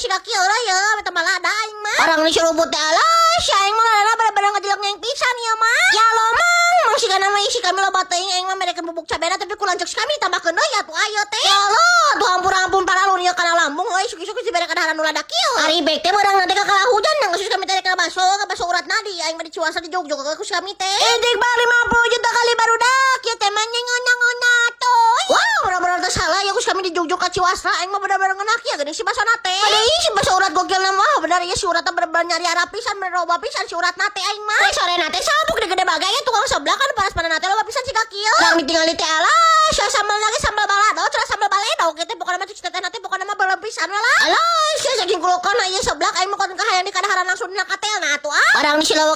siga kieu lah ya, tambah lada aing mah. Orang ni seruput teh, alah, si aing mah ladana bener-bener ngajelengeng pisan ya mah. Ya lo mang, mang siga nama isi kami loba teuing, aing mah merekeun bubuk cabena, tapi ku lanceuk si kami ditambahkeun deui atuh ayo teh. Ya Allah, tuh ampun-ampun para lur ieu kana lambung euy, isuk-isuk dibere kadaharan nu lada kieu. Ari bek teh beurang nanti ka hujan nang geus kami teh ka baso urat nadi aing mah di Ciwastra di Jogja ku si kami teh. Edik bang 50 juta kali barudak kieu teh mah nyengonang tuh. Wah, bener-bener teh salah ya ku si kami di Jogja ka Ciwastra, aing mah bener-bener ngeunah ya geuning si baso teh. Padahal si baso urat gokil mah bener ya, si uratna bener-bener nyari arah pisan, bener loba pisan si urat nate aing mah. Teh sore nate sabuk di gede bagai ya tukang sebelah kan paras pada nate loba pisan si kieu. Lang ditinggali teh, alah, sia sambal lagi sambal balado, cenah sambal baledog kieu teh, pokona mah cek teteh nate pokona mah belum pisan we lah. Alah, sia saking kulokan ieu seblak aing mah kon kahayang di kadaharan langsung dina katelna atuh ah. Orang di silawak.